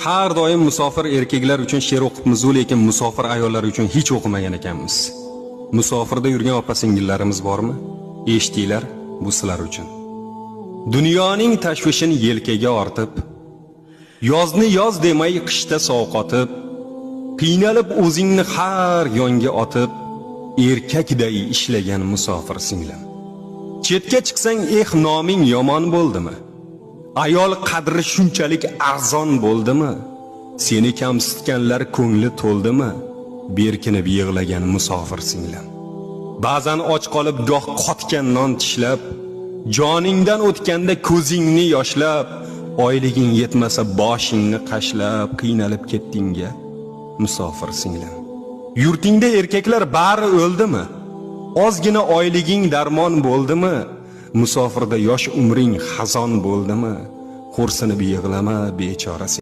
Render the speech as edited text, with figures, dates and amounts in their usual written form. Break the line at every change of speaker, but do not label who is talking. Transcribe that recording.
Har doim musofir erkaklar uchun she'r o'qibmiz, lekin musofir ayollar uchun hech o'qimagan ekanmiz. Musofirda yurgan opa-singillarimiz bormi? Eshitinglar, bu sizlar uchun. Dunyoning tashvishini yelkaga ortib, yozni yoz demay qishda sovqotib, qiynalib o'zingni har yonga otib, erkakday ishlagan musofir singlim. Chetga chiqsang, eh, noming yomon bo'ldimi? Ayol qadri shunchalik arzon bo'ldimi? Seni kamsitganlar ko'ngli to'ldimi? Berkinib yig'lagan musofir singlim. Ba'zan och qolib goh qotgan non tishlab, joningdan o'tganda ko'zingni yoshlab, oyliging yetmasa boshingni qashlab, qiynalib ketdingga musofir singlim. Yurtingda erkaklar bari o'ldimi? Ozgina oyliging darmon bo'ldimi? Musofirda yosh umring xazon bo'ldimi? Xo'rsinib yig'lama bechora.